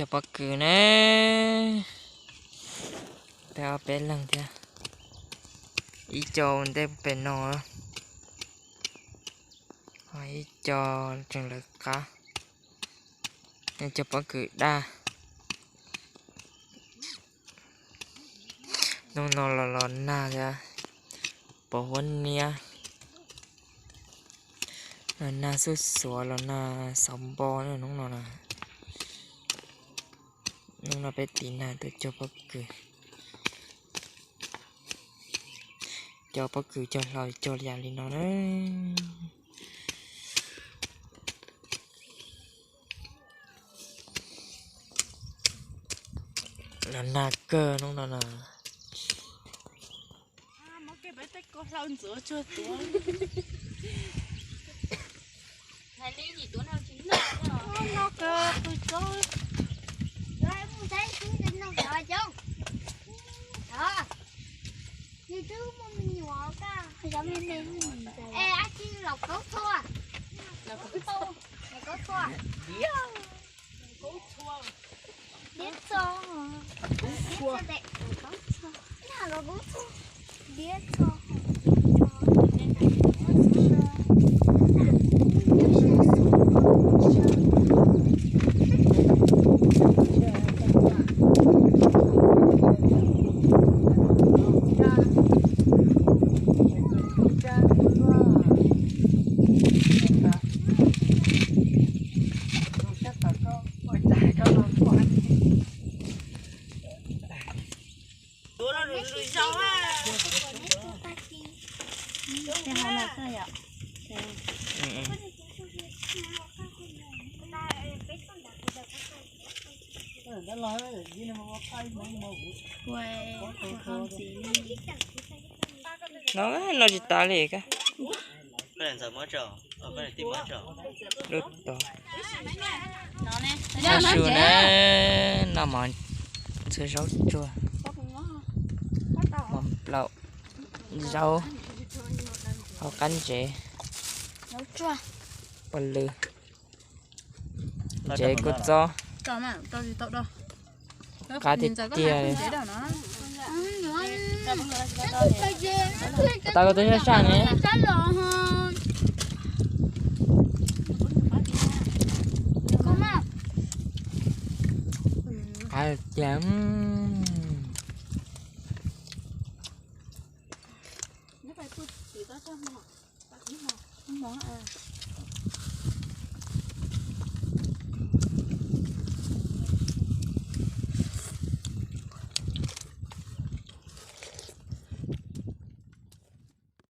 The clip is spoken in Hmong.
Cog pob kws na, peb ob peb leeg thiab, ib co ntej pem no, ho ib co tseem lawv qab, cog pob kws daj. Hnub no los los nag thiab, pos huab niab, los nag xuj xuav los nag xauv npo hnub no na. Hnub no peb tiv nag tuaj cog pob kws, cog pob kws cog hlau cog yam li no na. Los nag kawg hnub no na. Nws twb muaj me nyuam koj. Es ab tsi laus kaub txhua? Laus kaub txhua. Diab txo. Diab txo. Diab txo. No, no tsis tas li ka. Lub tod. Noj su na, noj mov ntxhua zaub tsuag, mov nplaum, zaub, hauv qab ntsev, pos lw, ntsev kua txob, qab tiag tiag li. Tau koj tus sab sab ne. Qab tiag.